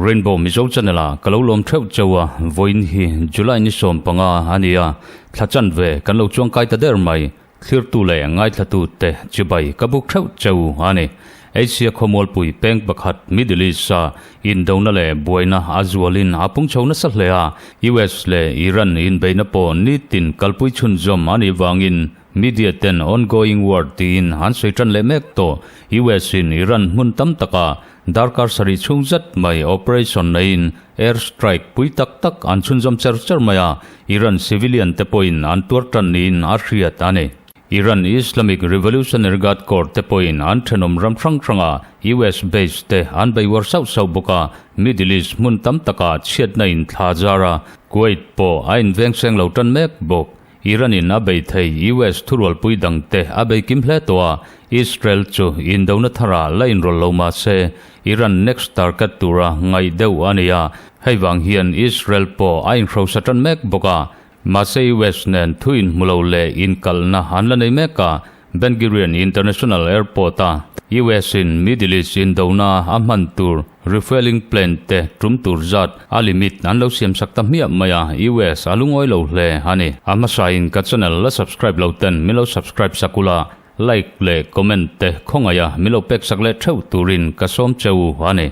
Rainbow Mizo Channel a ka lo lawm theuh cheu a, vawiin hi July ni 15 a ni a, thla chanve kan lo chuangkai ta der mai. Thlirtu leh ngaithlatu te chibai ka buk theuh cheu a ni. Asia khawmualpui peng pakhat Middle East a indona leh buaina a zualin a pung chho nasa hle a, US leh Iran inbeihna pawh nitin kalpui chhunzawm a nih vangin media ten ongoing war tiin an sawi tan leh mek tawh. US in Iran hmun tam taka darkar sarih chhung zet mai operation neiin air strike pui tak tak an chhunzawm cher cher mai a, Iran civilian te pawhin an tuar tan niin a hriat a ni. Iran Islamic Revolutionary Guard Corps te pawhin an thenawm ram hrang hranga US base te an bei uar sauh sauh bawk a, Middle East hmun tam takah chhiatna in thla zar a, Kuwait pawh a inveng seng lo tan mek bawk. Iran in a bei thei US thurualpui dang te a bei kim hle tawh a, Israel chu indona tharah la inrawlh lo mah se Iran next target tura ngaih deuh a ni a, hei vang hian Israel pawh a inhrosa tan mek bawk a, mahse US nen thu inhmu lo leh inkalhna an la nei mek a, Ben Gurion International Airport a US in Middle East indona a hman tur refueling plane te tum tur zat a limit an lo siam sak ta hmiah mai a, US a lungawi lo hle a ni. A hmasa in ka channel la subscribe lo ten min lo subscribe sak ula, like leh comment te khawngaih a min lo pek sak leh theuh turin ka sawm cheu a ni.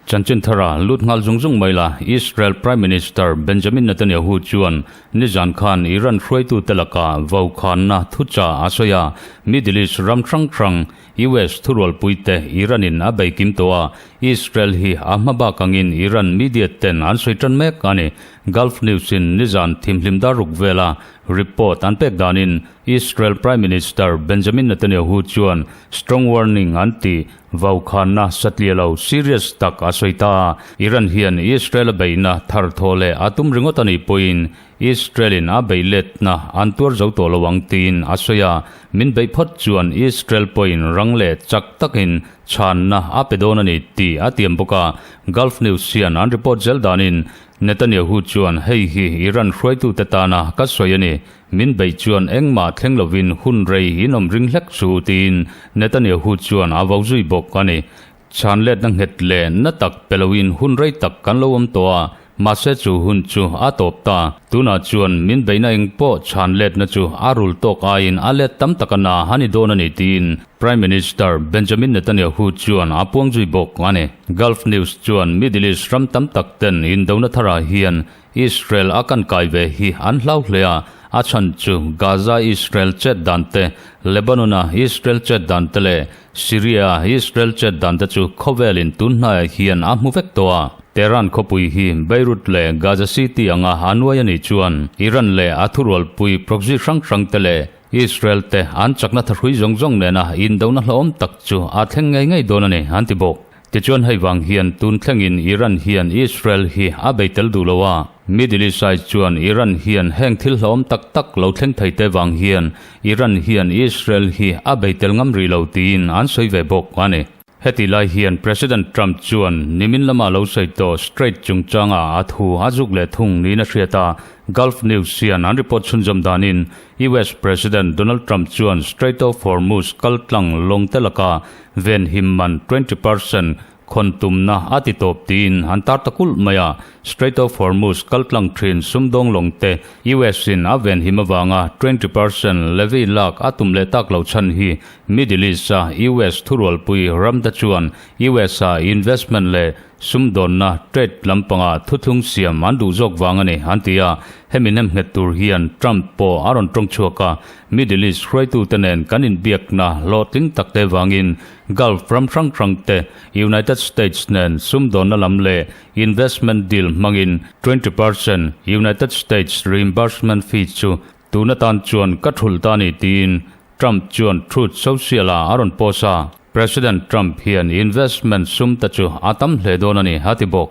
Chanchin thara lut nghal zung zung mai la, Israel Prime Minister Benjamin Netanyahu chuan nizan khan Iran hruaitute laka vokhanna thucha a sawi a, Middle East ram hrang hrang US thurualpuite Iran-in a bei kim tawh a, Israel hi a hma bak angin Iran media ten an sawi tan mek a ni. Gulf News-in nizan thimhlim dar ruk vela report an pek danin Israel Prime Minister Benjamin Netanyahu chuan strong warning an ti Vaukhanna satliah lo serious tak a sawi ta a, Iran hian Israel a beihna thar thaw leh a tum ringawt a nih pawhin Israel-in a beih letna an tuar zo tawh lo ang tiin a sawi a, min beih phawt chuan Israel pawhin rang leh chak takin chhanna a pe dawn a ni tih a tiam bawk a, Gulf News hian an report zel danin Netanyahu chuan hei hi Iran hruaitute tana ka sawi a ni, Min beih chuan engmah thleng lovin hun rei in awm ring hlek chu tiin Netanyahu chuan a vo zui bawk a ni. Chhan letna nghet leh na tak pe loin hun rei tak kan lo awm tawh a, mahse chu hun chu a tawp ta. Tunah chuan min beihna eng pawh chhan letna chu a rul tawk aiin a let tam tak a na a ni dawn a ni tiin Prime Minister Benjamin Netanyahu chuan a puang zui bawk a ni. Gulf News chuan Middle East ram tam tak ten indona tharah hian Israel a kan kai ve hi an hlau hle a, a chhan chu Gaza Israel chet dan te, Lebanon a Israel chet dan te leh Syria a Israel chet dan te chu khawvelin tun hnaiah hian a hmu vek tawh a. Tehran khawpui hi Beirut leh Gaza City anga a nuai a nih chuan Iran leh a thurualpui proxy hrang hrang te leh Israel te an chakna thahrui zawng zawng nena indona hlauhawm tak chu a thleng ngei ngei dawn a ni an ti bawk. Tichuan hei vang hian tun thlengin Iran hian Israel hi a bei tel duh lo a, Middle East ai chuan Iran hian heng thil hlauhawm tak tak lo thleng thei te vang hian Iran hian Israel hi a bei tel ngam rih lo tiin an sawi ve bawk a ni. Heti lai hian President Trump chuan nimin lama lo sawi tawh Strait chungchanga a thu a zuk leh thung niin a hriat a, Gulf News hian an report chhunzawm danin US President Donald Trump chuan Strait of Hormuz kaltlang lawng te laka Venhim man 20% khawn tumna a ti tawp tiin an tar ta kulh mai a, Strait of Hormuz kaltlang thin sumdawng lawng te US in a venhim avanga 20% levy lak a tum leh tak lo chhan hi Middle East a US thurualpui ram te chuan US a investment leh Sumdawnna, trade, lampanga thuthlung siam an duh zawk vang a ni, an ti a. Hemi nemnghet tur hian Trump pawh a rawn tawng chhuak a, Middle East hruaitute nen kan inbiakna hlawhtling takte vangin Gulf ram hrang hrangte United States nen sumdawnna lam leh investment deal hmangin 20% United States reimbursement fee chu tun atan chuan ka thulh ta a ni tiin Trump chuan Truth Social-ah a rawn post a. President Trump hian investment sum te chu a tam hle dawn a ni, a ti bawk.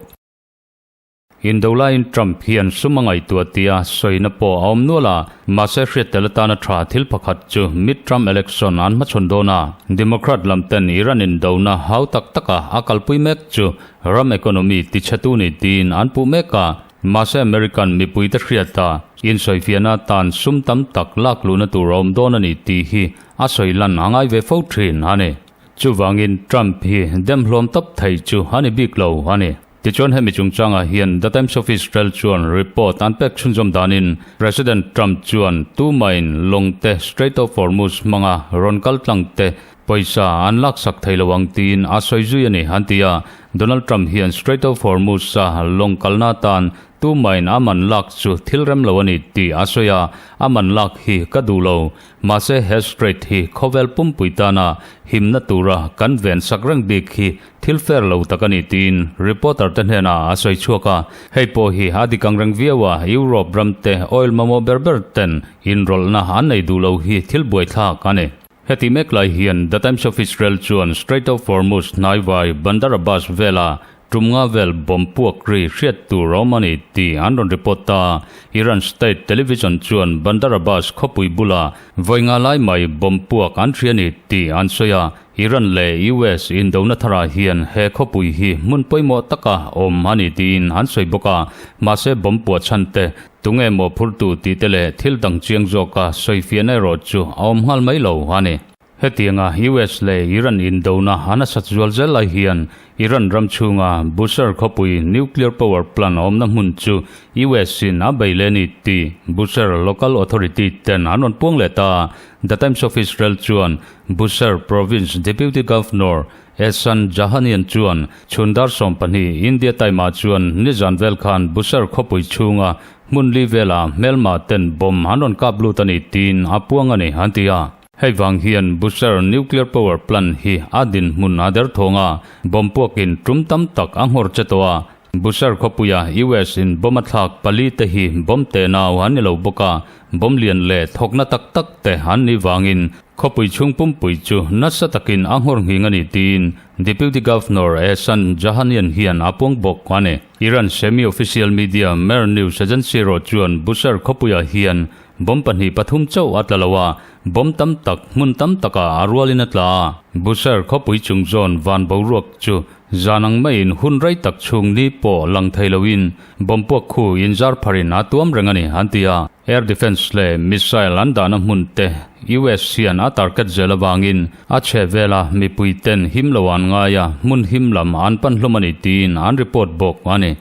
Indo laiin Trump hian sum a ngaihtuah tia sawina pawh a awm nual a, mahse hriat tel atana tha thil pakhat chu mid-term election an hmachhawn dawn a, Democrat lam ten Iran indona hau tak taka a kalpui mek chu ram economy tichhetu ni tiin an puh mek a. Mahse American mipuite hriata insawifiahna atan sum tam tak lak luhna tur a awm dawn a ni tih hi a sawi lan a ngai ve fo thin a ni. Chuvangin Trump hi dem hlawm tawp thei chu a ni bik lo a ni. Tichuan hemi chungchangah hian The Times of Israel chuan report an pek chhunzawm danin President Trump chuan tumain lawng te Strait of Hormuz hmanga rawn kal tlang te pawisa an laksak thei lo ang tiin a sawi zui a ni an ti a. Donald Trump hian Strait of Hormuz-a lawng kalna atan tumain a man lak chu thil rem lo a ni tih a sawi a, a man lak hi ka duh lo. Mahse he strait hi khawvel pumpui tana himna tura kan ven sak reng bik hi Thil fair lo tak a ni tiin reporter te hnenah a sawi chhuak a, hei pawh hi a dik ang reng viau a, Europe ram te oil mamawh ber ber ten inrawlhna an nei duh lo hi thil buaithlak a ni. Heti mek lai hian The Times of Israel chuan Strait of Hormuz hnaivai Bandar Abbas vela tum nga vel bomb puak ri hriat tur a awm a ni tih an rawn report ta. Iran state television chuan Bandar Abbas khawpui bula vawi nga lai mai bomb puak an hria a ni tih an sawi a, Iran leh US indona tharah hian he khawpui hi hmun pawimawh taka awm a ni tiin an sawi bawk a, mahse bomb puah chhan te, tunge mawhphurtu tih te leh thil dang chiang zawka sawifiahna erawh chu a awm nghal mai lo a ni. Hetianga US leh Iran indona a nasat zual zel lai hian Iran ram chhunga Bushehr khawpui nuclear power plant awmna hmun chu US in a bei leh a ni tih Bushehr local authority ten an rawn puang leh ta. The Times of Israel chuan Bushehr Province Deputy Governor Ehsan Jahanian chuan chhun dar 12 India Time ah chuan nizan vel khan Bushehr khawpui chhunga hmun li velah hmelma ten bomb an rawn kap lut a ni tiin a puang a ni an ti a. Hei vang hian Bushehr Nuclear Power Plant hi a dinhmun a derthawng a, bomb puakin tum tam tak a nghawr che tawh a. Bushehr khawpuia US in bomb a thlak pali te hi bomb tenau an ni lo bawk a, bomb lian leh thawkna tak tak te an nih vangin khawpui chhung pumpui chu nasa takin a nghawr nghing a ni tiin Deputy Governor Ehsan Jahanian hian a puang bawk a ni. Iran semi-official media Mehr News Agency erawh chuan Bushehr khawpuiah hian Bomb pahnih pathum chauh a tla lo a, bomb tam tak hmun tam takah a rualin a tla a. Bushehr khawpui chung zawn van boruak chu zan ang maiin hun rei tak chhung ni pawh lang thei loin bomb puak khu inzar pharin a tuam reng a ni, an ti a. Air defence leh missile an dahna hmun te US hian a target zel avangin a chhe vela mipui ten him lo an ngai a, hmun him lam an pan hlawm a ni tiin an report bawk a ni.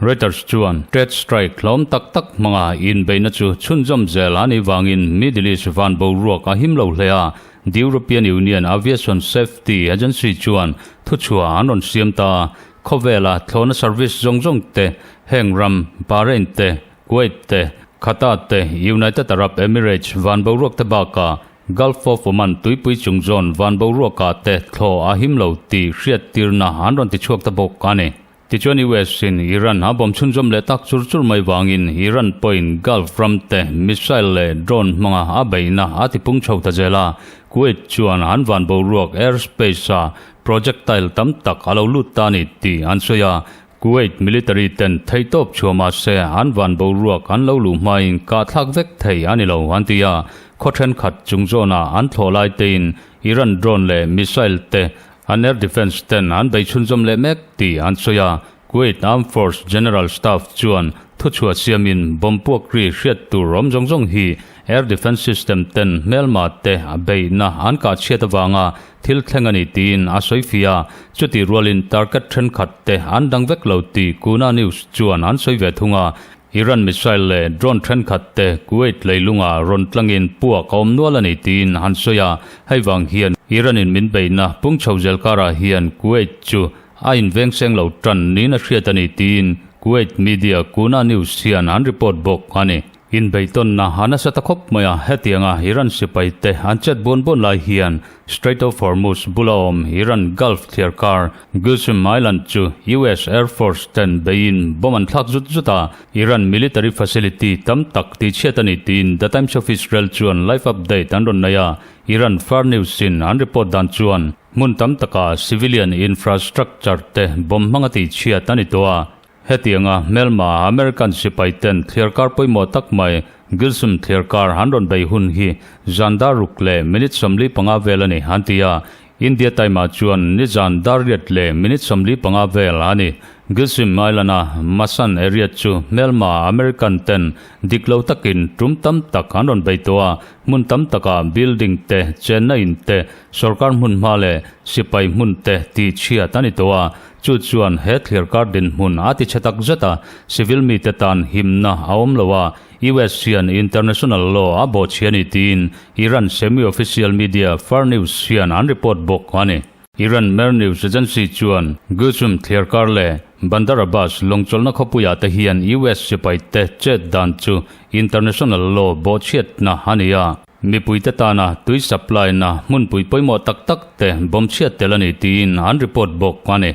Reuters chuan trade strike hlawm tak tak hmanga inbeihna chu chhunzawm zel a nih vangin Middle East van boruak a him lo hle a, The European Union Aviation Safety Agency chuan thuchhuah an rawn siam ta a, khawvela thlawhna service zawng zawng te, heng ram, Bahrain te, Kuwait te, Qatar te, United Arab Emirates van boruak te bakah Gulf of Oman tuipui chung zawn van boruakah te thlawh a him lo tih hriattirna an rawn tichhuak ta bawk a ni. Tichuan US in Iran a bawm chhunzawm leh tak chur chur mai vangin Iran pawhin Gulf ram te missile leh drone hmanga a beihna a tipung chho ta zel a. Kuwait chuan an van boruak air space a projectile tam tak a lo lut ta a ni tih an sawi a. Kuwait military ten theihtawp chhuah mahse an van boruak an lo luh hmain kahthlak vek thei a ni lo an ti a. Khaw thenkhat chung zawnah an thlawh lai tein Iran drone leh missile te An air defence ten an bei chhunzawm leh mek tih an sawi a, Kuwait Armed Force General Staff chuan thuchhuah siamin bomb puak ri hriat tur awm zawng zawng hi air defence system ten hmelma te a beihna an kah chhiat avanga thil thleng a ni tiin a sawi fih a, chutih rualin target thenkhat te an dang vek lo tih Kuna News chuan an sawi ve thung a, Iran missile leh drone thenkhat te Kuwait leilungah rawn tlangin puak a awm nual a ni tiin an sawi a, hei vang hian Iran in min beihna pung chho zel karah hian Kuwait chu a inveng seng lo tan niin a hriat a ni tiin Kuwait media Kuna News hian an report bawk a ni. Inbeihtawnna a nasa ta khawp mai a, hetianga Iran sipai te an chet buan buan lai hian Strait of Hormuz bula awm Iran Gulf thliarkar Qeshm Island chu US Air Force ten beiin bomb an thlak zut zut a, Iran military facility tam tak tihchhiat a ni tiin The Times of Israel chuan live update an rawn nei a, Iran Far News in an report dan chuan hmun tam takah civilian infrastructure te bomb hmanga tihchhiat a ni tawh a. Hetianga hmelma American sipai ten thliarkar pawimawh tak mai Gilsum thliarkar an rawn bei hun hi zan dar ruk leh minute 45 vel a ni an ti a, India time ah chuan nizan dar riat leh minute 45 vel a ni. Gilsim Island-a Masan area chu hmelma American ten dik lo takin tum tam tak an rawn bei tawh a, hmun tam takah building te, chenna in te, sorkar hmun hma leh sipai hmun te tih chhiat a ni tawh a, chu chuan he thliarkar dinhmun a ti chhe tak zet a, civil mite tan himna a awm lo a, US hian international law a bawhchhia a ni tiin Iran semi-official media Far News hian an report bawk a ni. Iran Mehr News Agency chuan Gusum thliarkar leh Bandar Abbas lawngchawlhna khawpuiah te hian US sipai te chet dan chu international law bawhchhiatna a ni a, mipuite tana tui supply na hmunpui pawimawh tak tak te bawmchhiat tel a ni tiin an report bawk a ni.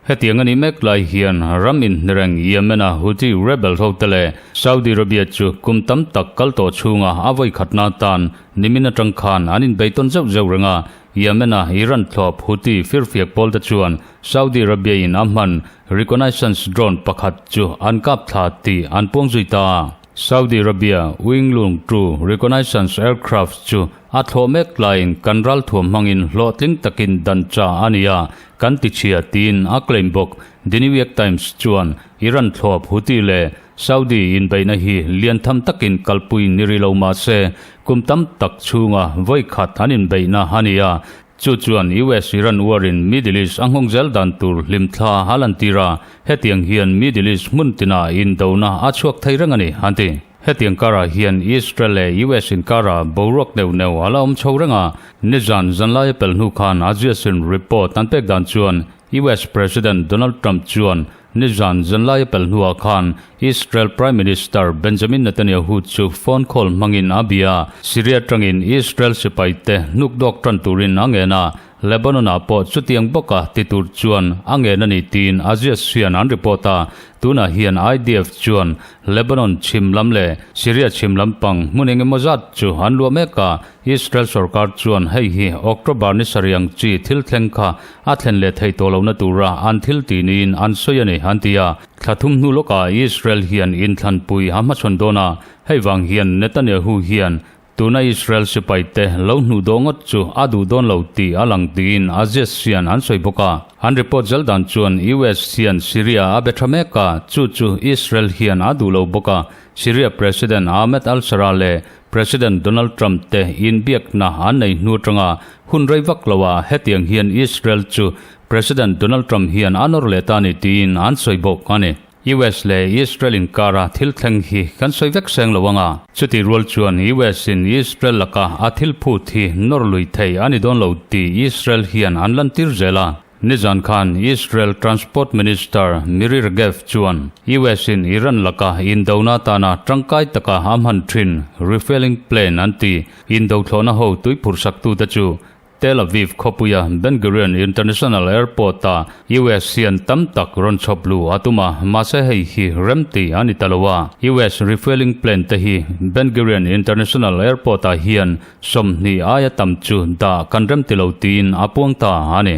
Hetiang a nih mek lai hian ram inhnereng Yemen-a Houthi rebel hote leh Saudi Arabia chu kum tam tak kal tawh chhunga a vawi khatna atan nimin atang khan an inbei tawn zeuh zeuh reng a. Yemen-a Iran thlawp Houthi firfiak pawlte chuan Saudi Arabia-in a hman reconnaissance drone pakhat chu an kap thla tih an puang zui ta. Saudi Arabia Wing Loong 2 reconnaissance aircraft chu a thlawh mek laiin kan ralthuam hmangin hlawhtling takin dan cha a ni a, Kan ti chhia tiin a claim bawk. The New York Times chuan Iran thlawp Houthi leh Saudi inbeihna hi lian tham takin kalpui ni rih lo mah se, kum tam tak chhunga vawi khat an inbeihna a ni a. Chu chuan US-Iran war-in Middle East a nghawng zel dan tur hlimthla a lantir a, hetiang hian Middle East hmun tinah indona a chhuak thei reng a ni, an ti. Hetiang karah hian Israel leh US inkarah boruak neuh neuh a la awm chho reng a, nizan zanlaia pel hnu khan Axios-in report an pek dan chuan US President Donald Trump chuan nizan zanlaia pel hnuah khan Israel Prime Minister Benjamin Netanyahu chu phone call hmangin a bia a, Syria tangin Israel sipaite hnukdawk tan turin a ngen a, Lebanon-ah pawh chutiang bawka ti tur chuan a ngen a ni tiin Axios hian an report a, tunah hian IDF chuan Lebanon chhim lam leh Syria chhim lampang hmun eng emaw zat chu an luah mek a, Israel sorkar chuan hei hi October ni sarih ang chi thil thleng kha a thlen leh thei tawh lohna tura an thil tih niin an sawi a ni an ti a. Thla thum hnu lawkah Israel hian inthlanpui a hmachhawn dawn a, hei vang hian Netanyahu hian Tuna Israel sipaite lo hnuh dawh ngawt chu a duh dawn lo tih a lang tiin Aziz hian an sawi bawk a. An report zel dan chuan US hian Syria a be tha mek a, chu chu Israel hian a duh lo bawk a. Syria President Ahmed al-Sharaa leh President Donald Trump te inbiakna an nei hnu atanga hun rei vak loah hetiang hian Israel chu President Donald Trump hian a nawr leh ta ni tiin an sawi bawk a ni. US leh Israel inkara thil thleng hi kan sawi vek seng lo ang a. Chutih rual chuan US in Israel laka a thil phut hi nawr lui thei a ni dawn lo tih Israel hian an lantir zel a. Nizan khan Israel Transport Minister Miri Regev chuan US in Iran laka indona atana tangkai taka a hman thin refueling plane an ti indothlawhna ho tuiphurhsaktute chu Tel Aviv khawpuia Ben Gurion International Airport-a US hian tam tak rawn chhawp luh a tum a, mahse hei hi rem tih a ni ta lo a. US refueling plane te hi Ben Gurion International Airport-ah hian 20 aia tam chu dah kan rem ti lo tiin a puang ta a ni.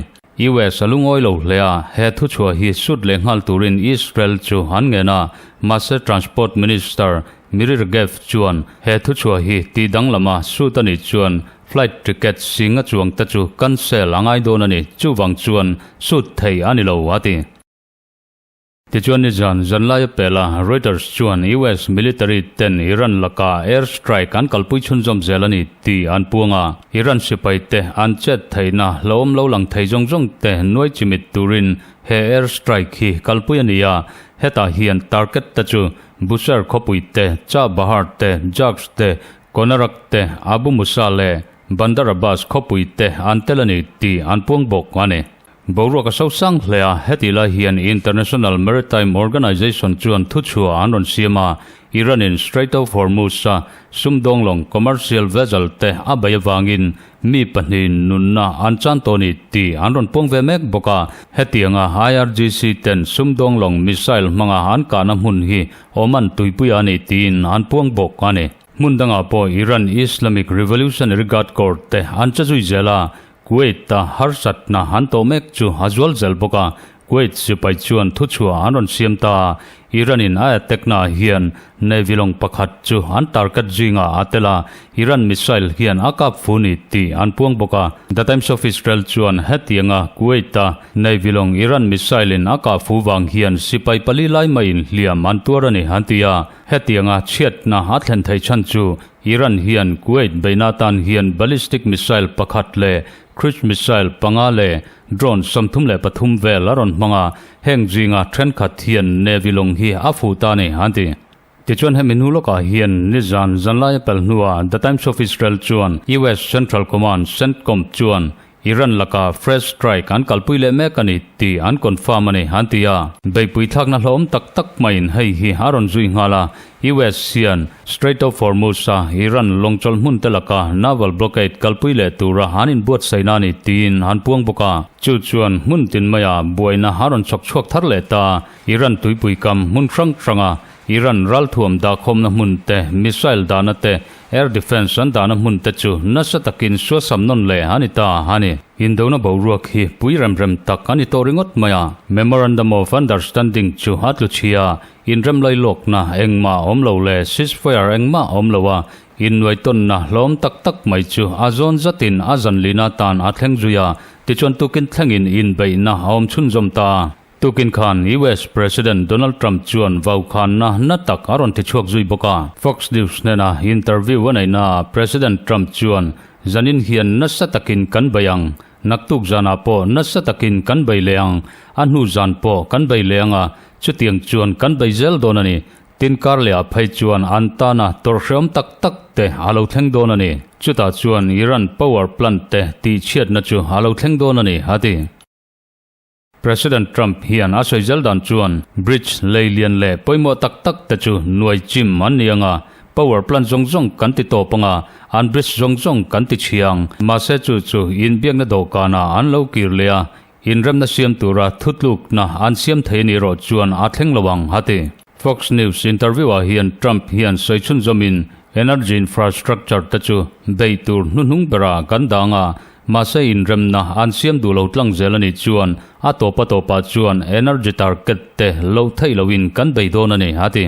US a lungawi lo hle a, he thuchhuah hi sut leh nghal turin Israel chu an ngen a, mahse Transport Minister Miri Regev chuan he thuchhuah hi tih danglama sut a nih chuan Flight ticket singa chuang te chu cancel a ngai dawn a ni, chuvang chuan sut thei a ni lo, a ti. Tichuan nizan zanlaia pela Reuters chuan US military ten Iran laka air strike an kalpui chhunzawm zel a ni tih an puang a, Iran sipai te an chet theihna hlauhawm lo lang thei zawng zawng te nuai chimit turin he air strike hi kalpui a ni a, hetah hian target te chu Bushehr khawpui te, Chabahar te, Jags te, Konarak te, Abu Musa leh Bandar Abbas khawpui te an tel a ni tih an puang bawk a ni. Boruak a sosang hle a, heti lai hian International Maritime Organization chuan thuchhuah an rawn siam a, Iran-in Strait of Hormuz-a sumdawng lawng commercial vessel te a bei avangin mi pahnihin nunna an chan tawh a ni tih an rawn puang ve mek bawk a. Hetianga IRGC ten sumdawng lawng missile hmanga an kahna hmun hi Oman tuipuia a ni tiin an puang bawk a ni. Hmun dangah pawh Iran Islamic Revolutionary Guard Corps te an che zui zel a, Kuwait-a harsatna an tawh mek chu a zual zel bawk a, Kuwait sipai chuan thuchhuah an rawn siam ta a, Iran in a attack na ah hian Navy lawng pakhat chu an target zingah a tel a, Iran missile hian a kap fu ni tih an puang bawk a. The Times of Israel chuan hetianga Kuwait-a Navy lawng Iran missile in a kah fu vang hian sipai pali lai maiin hliam an tuar a ni an ti a. Hetianga chhiatna a thlen theih chhan chu Iran hian Kuwait beihna atan hian ballistic missile pakhat leh Cruise missile panga leh drone 33 vel a rawn hmang a, heng zinga thenkhat hian Navy lawng hi a fuh ta a ni, an ti. Tichuan hemi hnu lawkah hian nizan zanlai a pel hnuah The Times of Israel chuan US Central Command, CENTCOM, chuan Iran laka fresh strike an kalpui leh mek a ni tih an confirm a ni, an ti a. Beihpui thlakna hlauhawm tak tak maiin hei hi a rawn zui nghal a, US hian Strait of Hormuz-a Iran lawngchawlh hmun te laka naval blockade kalpui leh tura an inbuatsaihna a ni tiin an puang bawk a. Chu chuan hmun tin maia buaina a rawn chawk chhuak thar leh ta. Iran tuipui kam hmun hrang hranga Iran ralthuam dahkhawmna hmun te, missile dahna te, air defence an dahna hmun te chu nasa takin suasam nawn leh a ni ta a ni. Indona boruak hi pui rem rem tak a ni tawh ringawt mai a. Memorandum of Understanding chu a tlu chhia. Inrem lailawkna engmah a awm lo leh ceasefire engmah a awm lo a, innuaitawnna hlawm tak tak mai chu a zawn zatin a zan lina tan a thleng zui a, tichuan tukin thlengin inbeihna a awm chhunzawm ta. Tukin khan US President Donald Trump chuan vaukhanna na tak a rawn tichhuak zui bawk a. Fox News hnena interview a neihnaah President Trump chuan, Zanin hian nasa takin kan bei ang. Naktuk zanah pawh nasa takin kan bei leh ang, a hnu zan pawh kan bei leh ang a, chutiang chuan kan bei zel dawn a ni. Tin kar lehah phei chuan an tana tawrhreawm tak tak te a lo thleng dawn a ni. Chutah chuan Iran power plant te tihchhiatna chu a lo thleng dawn a ni, a ti. President Trump hian a sawi zel dan chuan bridge lei lian leh pawimawh tak tak te chu nuai chim an ni ang a, power plant zawng zawng kan ti tawp ang a, an bridge zawng zawng kan ti chhia ang. Mahse chu chu inbiakna dawhkanah an lo kir leh a, inremna siam tura thutlukna an siam thei a nih erawh chuan a thleng lo ang, a ti. Fox News interview-ah hian Trump hian sawi chhunzawmin energy infrastructure te chu bei tur hnuhnung berah kan dang a, Mahse inremna an siam duh lo tlang zel a nih chuan a tawpa tawpah chuan energy target te lo theih loin kan bei dawn a ni, a ti.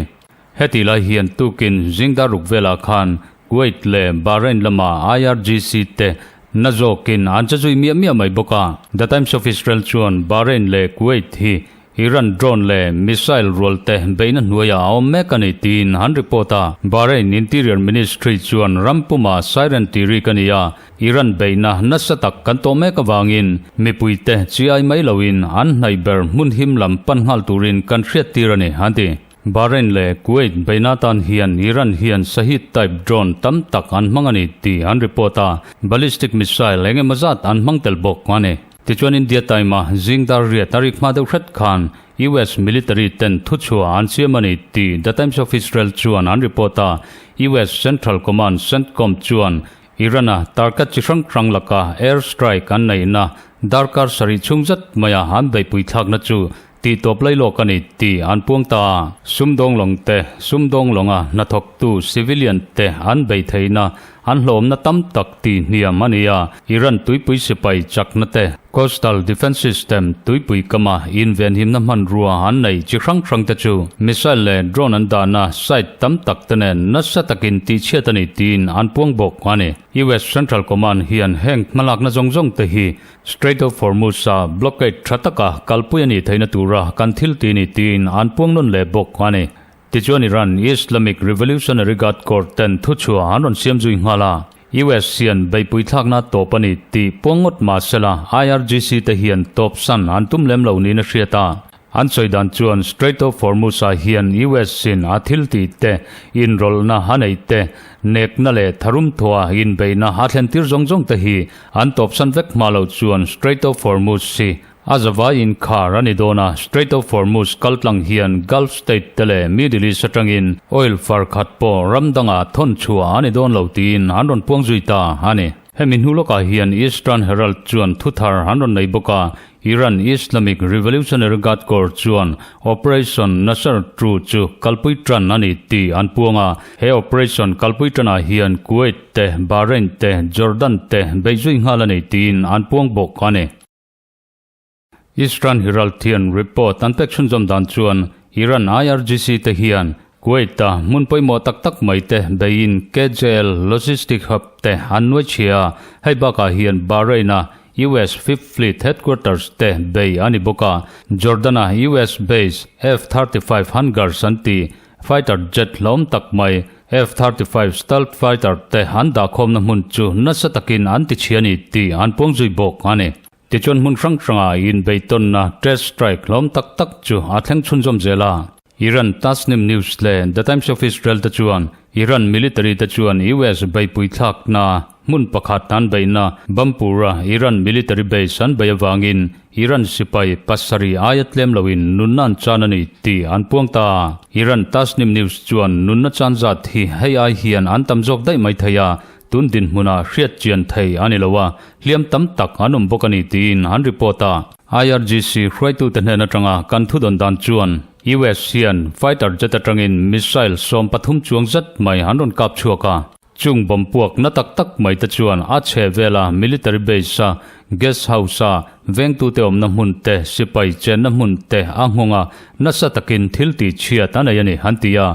Hetih lai hian tukin zingdar ruk velah khan Kuwait leh Bahrain lama IRGC te na zawkin an che zui miah miah mai bawk a. The Times of Israel chuan Bahrain leh Kuwait hi Iran drone leh missile rual te beihna hnuaiah a awm mek a ni tiin an report a. Bahrain Interior Ministry chuan ram puma siren tih rik a ni a, Iran beihna nasa tak kan tawh mek avangin mipui te chi ai mai loin an hnaih ber hmun him lam pan nghal turin kan hriattir a ni, an ti. Bahrain leh Kuwait beihna atan hian Iran hian Shahid type drone tam tak an hmang a ni tih an report a, ballistic missile eng emaw zat an hmang tel bawk a ni. Tichuan India time-a zing dar riat a rik hma deuh hret khan US military ten thuchhuah an siam a ni tih The Times of Israel chuan an report a. US Central Command, CENTCOM, chuan Iran-a target chi hrang hrang laka air strike an neihna darkar sarih chhung zet maia an beihpui thlakna chu tih tawp lai lawk a ni tih an puang ta a. Sumdawng lawng te, sumdawng lawnga hnathawktu civilian te an bei theihna an hlawmna tam tak tih hniam a ni a, Iran tuipui sipai chakna te, Coastal Defence System tuipui kama invenhimna hmanrua an nei chi hrang hrang te chu missile leh drone an dahna site tam tak te nen nasa takin tihchhiat a ni tiin an puang bawk a ni. US Central Command hian heng hmalakna zawng zawng te hi Strait of Hormuz-a blockade tha taka kalpui a nih theihna tura kan thil ti ni tiin an puang nawn leh bawk a ni. Tichuan Iran Islamic Revolutionary Guard Corps ten thuchhuah an rawn siam zui nghal a, US hian beihpui thlakna tawp a ni tih puang ngawt mah sela IRGC te hian tawp san an tum lem lo niin a hriat a. An sawi dan chuan Strait of Hormuz-ah hian US-in a thil tih te, inrawlhna a neih te, nekna leh tharum thuah inbeihna a thlentir zawng zawng te hi an tawpsan vek hma loh chuan Strait of Hormuz hi a zavai inkhar a ni dawn a. Strait of Hormuz kaltlang hian Gulf State te leh Middle East atangin oil far khat pawh ram dangah thawn chhuah a ni dawn lo tiin an rawn puang zui ta a ni. Hemi hnu lawkah hian Eastern Herald chuan thuthar an rawn nei bawk a, Iran Islamic Revolutionary Guard Corps chuan Operation Nasr True chu kalpui tan a ni tih an puang a. He operation kalpui tanah hian Kuwait te, Bahrain te, Jordan te beih zui nghal a ni tiin an puang bawk a ni. Eastern Herald hian report an pek chhunzawm dan chuan. Iran IRGC te hian Kuwait-a hmun pawimawh tak tak mai te beiin KJL Logistic Hub te an nuai chhia a, hei bakah hian Bahrain-a US Fifth Fleet Headquarters te bei a ni bawk a, Jordan-a US base F-35 hangars an ti fighter jet hlawm tak mai F-35 stealth fighter te an dahkhawmna hmun chu nasa takin an ti chhia a ni tih an puang zui bawk a ni. Tichuan hmun hrang hranga inbeitawnna test strike hlawm tak tak chu a thleng chhunzawm zel a. Iran Tasnim News leh The Times of Israel te chuan Iran military te chuan US beihpui thlakna hmun pakhat an beihna Bampur-a Iran military base an beih avangin Iran sipai pasarih aia tlem loin nunna an chan a ni tih an puang ta. Iran Tasnim News chuan nunna chan zat hi hei ai hian an tam zawk daih mai thei a, Tun dinhmunah hriat chian thei a ni lo a, hliam tam tak an awm bawk a ni tiin an report a. IRGC hruaitute hnen atanga kan thudawn dan chuan US hian fighter jet atangin missile 13 chuang zat mai an rawn kap chhuak a. Chung bomb puak na tak tak mai te chuan a chhe vela military base a guest house a vengtute awmna hmun te, sipai chenna hmun te a nghawng a, nasa takin thil tih chhiat a nei a ni an ti a.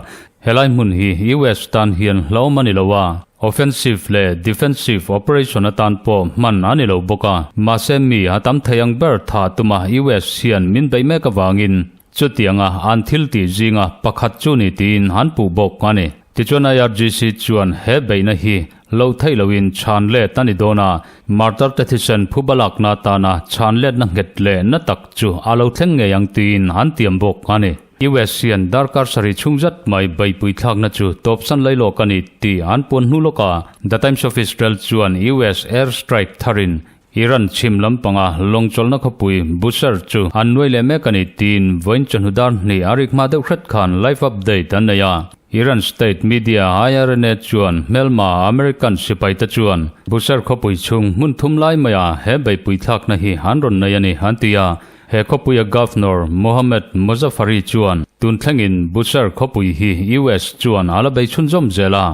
Helai hmun hi US tan hian hlauhawm a ni lo a, offensive leh defensive operation atan pawh hman a ni lo bawk a. Mahse mi a tam thei ang ber tha tuma US hian min beih mek avangin chutianga an thil tih zinga pakhat chu ni tiin an puh bawk a ni. Tichuan IRGC chuan he beihna hi lo theih loin chhan let a ni dawn a, martar te thisen phuba lakna atana chhan letna nghet leh na tak chu a lo thleng ngei ang tiin an tiam bawk a ni. US hian darkar sarih chhung zat mai beihpui thlakna chu tawpsan lai lawk a ni tih an puan hnu lawk a. The Times of Israel chuan US air strike tharin Iran chhim lampanga lawngchawlhna khawpui Bushehr chu an nuai leh mek a ni tiin vawiin chawhnu dar hnih a rik hma deuh hret khan live update an nei a. Iran state media IRNA chuan hmelma American sipaite chuan Bushehr khawpui chhung hmun thum lai maia he beihpui thlakna hi an rawn nei a ni an ti a. He khawpuia Governor Mohammad Mozaffari chuan tun thlengin Bushehr khawpui hi US chuan a la bei chhunzawm zel a.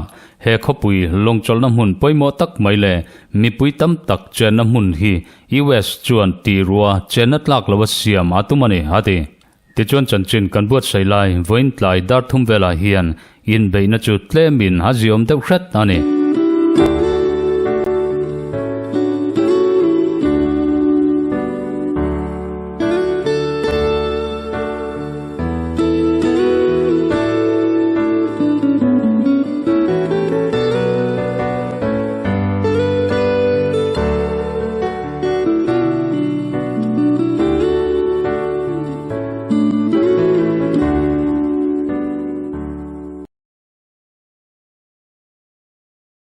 He khawpui lawngchawlhna hmun pawimawh tak mai leh mipui tam tak chenna hmun hi US chuan tirua chenna tlak lo a siam a tum a ni, a ti. Tichuan chanchin kan buatsaih lai vawiin tlai dar thum velah hian inbeihna chu tlemin a ziawm deuh hret a ni.